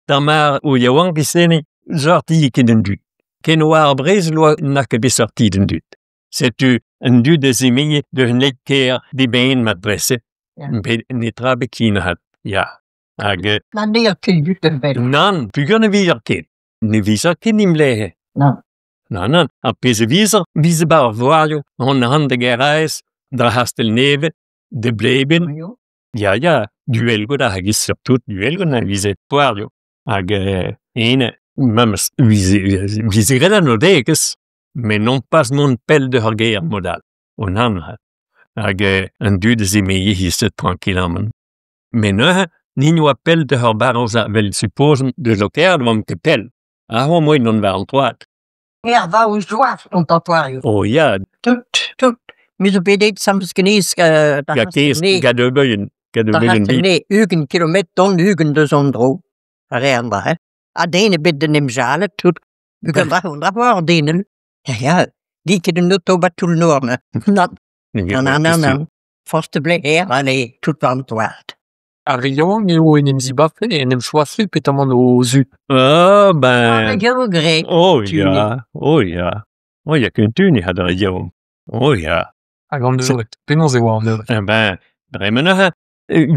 D'ar mare o yaouankiz-se sorti ket an dud. Ken oa ar brezel oa n'a ket bet sorti an dud. Setu an dud a zimeye deus un kêr dibenn mat-brese. Bet netra bet kin ahat. Ya. Hag Na n'eo ket dud ar bed. Nann, peogwir ne vizer ket. Ne vizer ket nimlehe. Nann. Nann, nann. Ar pezh a vizer, vize 'ba ar foarioù, hon ran da Geraez, d'ar C'hastell-Nevez, da Bleben. Ya, ya, Duelgoad hag surtout Duelgoad a vize foarioù. Hag ene, memes vize, vize graet anaoudegezh, met nompas mont pell deus ar gêr mod all. O nann. Hag an dud a zimeye hiziv trankilamant. Met neuze, nin oa pell deus ar barroz evel supposen deus Lokaer oamp ket pell. Aze oamp aet gant war an troad. Er vaouez zoar gant an foarioù. Oh ya. Tout, tout. Me zo bet aet sambles ganez da Gant kez, gant ur beuin. Gant ur Da beuin c'hastel 20 kilometr don 20 deus an dro. A reer an dra, hein. Ha den ebet d'en em jalet tout. Gant an dra war denel. Ya, ya, dit ket un oto ba toull nor, nann. Nann, nann, nann, nann. Forzh te blez allez, tout war an troad. Ar re yaouank eo en em zibafe, en em choazfe petamant o zud. Ah ben... Ar re graet. Oh ya, oh ya. Oh ya, ken tu had ar re yaouank. Oh ya. Hag an eured, penaos e oa an eured? Eh ben, bremañ neuze,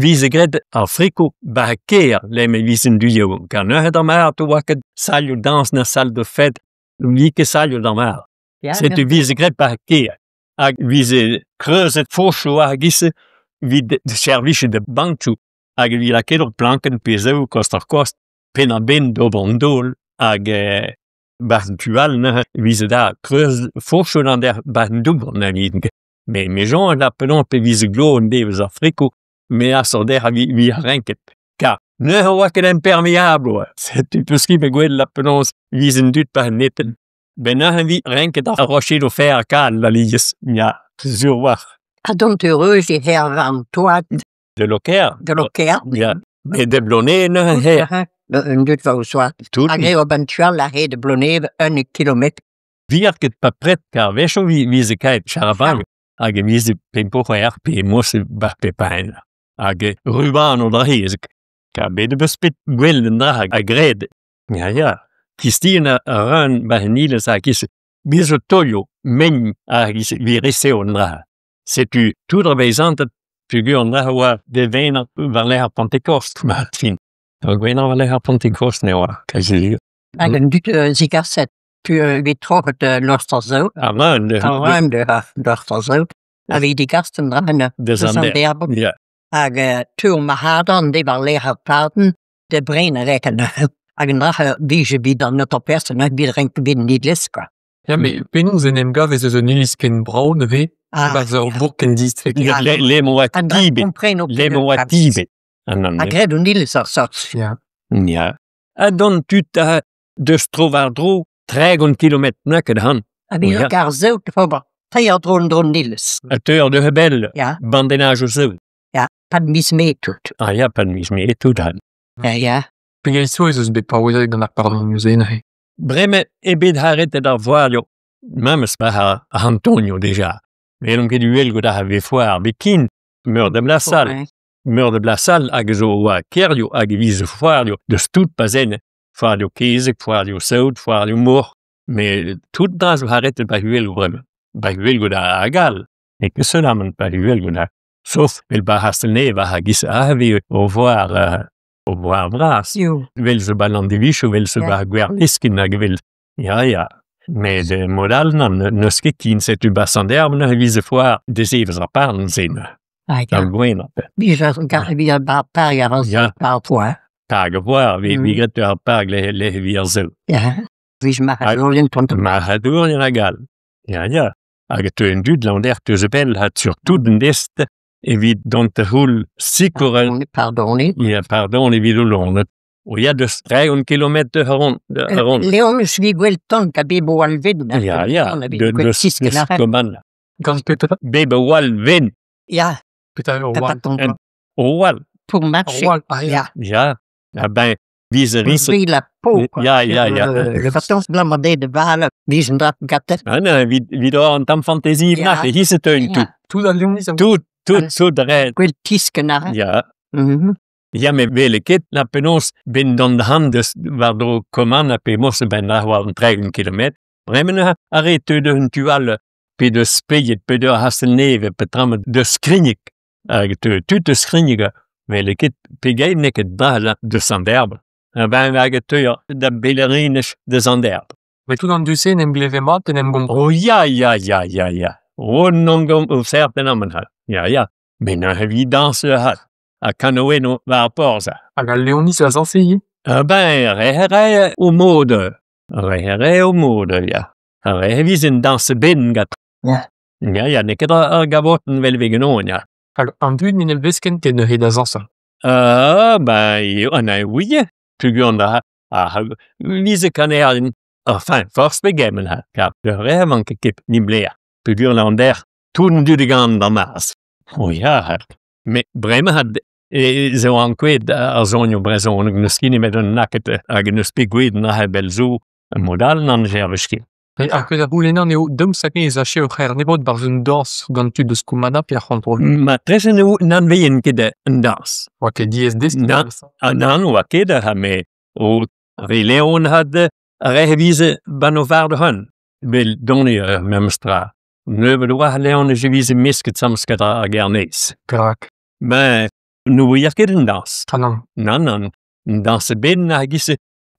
vize graet ar friko ba kêr lem e vizen du yaouank. Kar neuze d'ar mar te oa ket salioù dañs na salle de fête, vi ket salioù d'ar mar. Setu vize graet ba kêr. Hag vize kreuzet fourchoù war giz-se evit servijout da bankoù hag evit lakaet ur plankenn pe zaou kost-oc'h-kost penn-ar-benn d'ober an daol hag 'barzh an tu all neuze vize da kreuz fourchoù d'an der 'barzh an dour na vizent ket. Met me soñj da penaos pe vize glo an devezh ar friko me a sort dec'h vi renket. Kar neuze oa ket imperméable oa. Setu peus ket bet gwelet la penaos vize an dud 'barzh an etenn. Ben neuze vi renket ar rochedoù fer kal alies. Ya, sur 'walc'h. Ha dont eurus e herve an toad. De Loker. De Loker. Ya. Et de Blonay neuze her. Un dud war o soa. Tout. Hag eo ban tual a hed Blonay un kilometr. Vier ket pa pret kar wechoù vi vize kaet charavan hag e vize pemp c'hwec'h pe mos bar pepaen. Hag ruban o dra hezeg. Kar bet eus bet gwell an dra a gred. Ya, ya. Kistin a ran ba en iliz a giz me zo taolioù megn a giz vi resev an dra. Setu tout ar beizanted peogwir an dra a oa devennet war-lerc'h ar Pentekost ma fin. Ar gwener war-lerc'h ar Pentekost ne oa kazi. Hag an dud zigaset tu bet troc'het lost ar saout. Ar man. Ar man lost ar saout. A vez degaset an dra Deus an derb. Ya. Hag tur marc'hadan de war-lerc'h ar pardon da bren a reken. Hag an dra vije bet an auto person bet renk bet an iliz quoi. Ya, met penaos en em gav ez eus un iliz ken brav neuze Ah, 'barzh ur bourk ken distrek. Ya. Le moa An dra tibet. kompreno Le moa tibet. An an Ha graet un iliz ar sort. Ya. Ya. Ha dont tud da deus tro war-dro 30 kilometr na ket han. Ha me Ya. ar saout ober teir dro an dro an iliz. A teur de bell Ya, bandennaj o saout. ya, pad miz mae tout. Ah ya, pad miz mae tout han. Ya, ya. Pegeit zo ez eus bet paouezet gant ar pardonioù-se neuze? Bremañ eo bet aretet ar foarioù. Memes war ar Antonio deja. N'hellomp ket uhelgout ar vez foar bikin. Meur da blasal. Meur da blasal hag zo oa kêrioù hag e vize foarioù deus tout pa zen. Foarioù kezeg, foarioù saout, foarioù mor. Met tout dra zo aretet ba uhelgout bremañ. Ba uhelgout ar gall. N'eo ket seulamant ba uhelgout ar. Sauf vel ba Hastelnevez hag is arve o voir o voir bras. Yo. Vel zo ba Landivizho, vel zo Ya. ba Gwerliskin hag vel... Ya, ya. Met mod all nann, n'eus ket kin setu ba Sant-Ervlen e vize foar dezevez ar parn sen. Ah, ya. Ar gwener. Bija gar bija bar par ar Ya. par poa. Parg a voar, vi, vi Mm. gret ar parg le, le vi ar zeu. Ya. Vij marc'hadourien tonton. Marc'hadourien hag all. Ya, ya. Hag e teu en dud lander teus bell ha surtout en dest evit dont te c'houl sikour Pardonner. Ya, pardon, evit o lonet. O ya deus 30 kilometr de rond. De rond. Leon eus vi gwell ton ka bebo alven. Ya, ya. De, deus, deus koman. Gant petra Bebe wal ven. Ya, Petra ur t'as wal pas ton En- O wal. pour Ur marcher. wal, ah ya. Ya. Ya. Ah ben, vize ris. Ouvrir la peau. quoi. Ya, ya, ya. Le bâton blamandé de val, vizen drap gatet. Ah, non, vid, vid or an tamm fantaisie Ya. nach, e his teun tout. Tout al Leoniz a Tout, tout, Ah. tout red. Gwell tisken ar. Ya. Mhm. Ya me wele ket la penaos ben d'an han deus war-dro Koman ha pe morse ben ar war an 30 kilometr. Bremen a re teu deus un tu all pe deus Speied pe deus Hastelneve pe tram deus Skrigneg. Hag teu tud deus Skrigneg wele ket pegeit n'eo ket bras deus an derb. Ben hag e teu da belerinech deus an derb. Met tout an dud-se en em gleve mat, en em gompren. Oh ya, ya, ya, ya, ya. Oh non gom o certain amman ha. Ya, ya. Met neuze vi dañs ha. Ha kanoennoù war ar porzh. Hag al Leoniz a zañse ivez? Ben, re o mod. Re o mod, ya. Re viz en dañs ben gat. Ya. Ya, ya, n'eo ket ar gavotenn vel veganon, ya. Hag an dud n'en em veskent ket neuze da zañsal. Ah, ben, eo, an a ouie. Peogwir an dra, ar vize kanerien. Enfin, forzh pegement ha, kar re vank ket nimblea. Peogwir an der, tout an dud gant d'an maz. Oh ya, ha. Met bremañ ha ez eo ankouaet ar sonioù brezhoneg n'eus ket nemet un naket hag n'eus bet gwelet neuze bell zo mod all n'an chervech ket. Ar pezh a c'houlennan eo daoust hag-eñ ez ache ur c'hernevod barzh un dañs gant tud eus Koumana pe ar c'hontrol. Matrese eo n'anveien ket un dañs. Oa ket diaes deskiñ. Nann, ah, nann, oa ket ha me o re Leon had re e vize ban o var hun. Vel done ur memes tra. Nebeut oa Leon e vize mesket samsket ar gernez. Perak? Ben, ne ouier ket un dañs. Ah nann. Nann, nann. Un dañs ebet na giz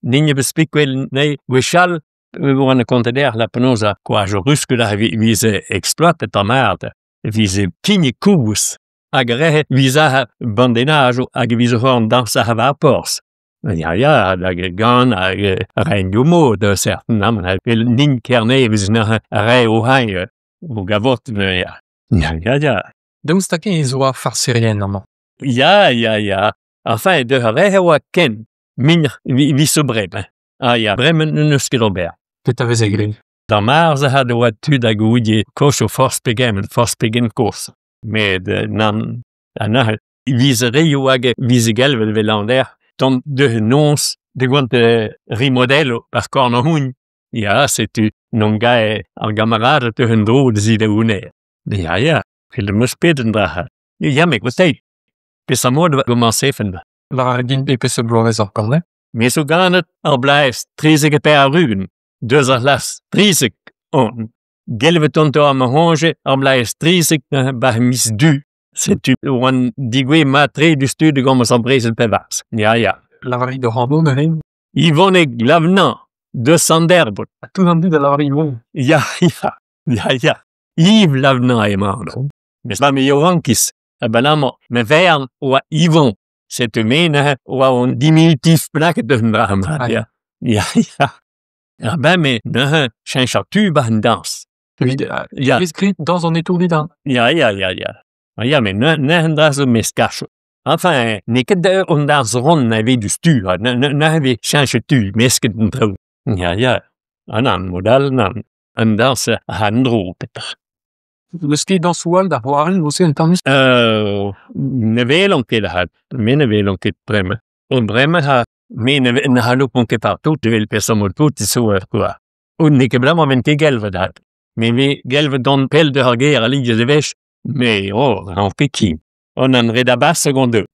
n'in bet spik gwell nei gwechall e oan a kontet dec'h la penaos ar koajo rusket a vize exploatet ar mard. Vize kign kouz. Hag rehe vize a bandennajoù hag e vize c'hoant dañs ar war porzh. Ya, ya, hag gant hag rein mod certain am vel nin kerne vize neuze re o hein o gavot ya. Ya, ya, ya. Daoust hag-eñ ez oa farserien amañ? Ya, ya, ya. Enfin, de rehe oa ken min vi so bremañ. Ah ya, bremañ n'eus ket ober. Petra veze graet? D'ar marz a oa tud hag ouie koch o forzh pegement, forzh pegen kozh. Met nann, ha neuze, vize reioù hag vize gelvet evel an der, tant de noz de gant rimodello par korn an houn. Ya, setu non gae ar gamarad te un dro de zide oune. Ya, ya, fil meus pet un dra. Ya, mek, wat Peseurt mod gomañsefen. War ar din pe peseurt bloavezh ar ganet? Me zo ganet ar blaez 13 per ar rugen. Deus ar las 13 on. Gelvet on ar ma c'hoñje ar blaez 13 bar miz du. Setu oan digouez mat-tre du stud gant ar brezel pevarzh. Ya, ya. Lavarit hoc'h anv neuze? Yvonne Glavnan, de Sanderbot. Ha tout an dud a lavar Yvonne? Ya, ya, ya, ya. Yves Lavenant emañ anv. Mes ma me yaouankiz, abalamour me vern oa Yvon. Setu me neuze oa an diminutif plaket deus an dra ya. Ya, ya. Ah ben me neuze cheñch ar tu ba an dañs. Evit Ya. vez graet dañs an etourdi da. Ya, ya, ya, ya. Ah, ya, met neuze an dra zo me skacho. Enfin, n'eo ket an dañs ront na vez du stu, ha neuze vez cheñch tu, mesket an traoù. Ya, ya. Ah nann, mod all nann. An dañs a an dro, petra. N'eus ket dañsoù all da c'hoari ouzh un tamm? Ne welan ket ahat. Me ne welan ket bremañ. On bremañ ha me ne ne c'hallo ket partout evel peseurt mod tout zo ur quoi. On n'eo ket bremañ ven ket gelvet ahat. Me vez gelvet don pell de ar gêr a lidiez e wech, me oh, ran ket kin. On an red a bas gant deux.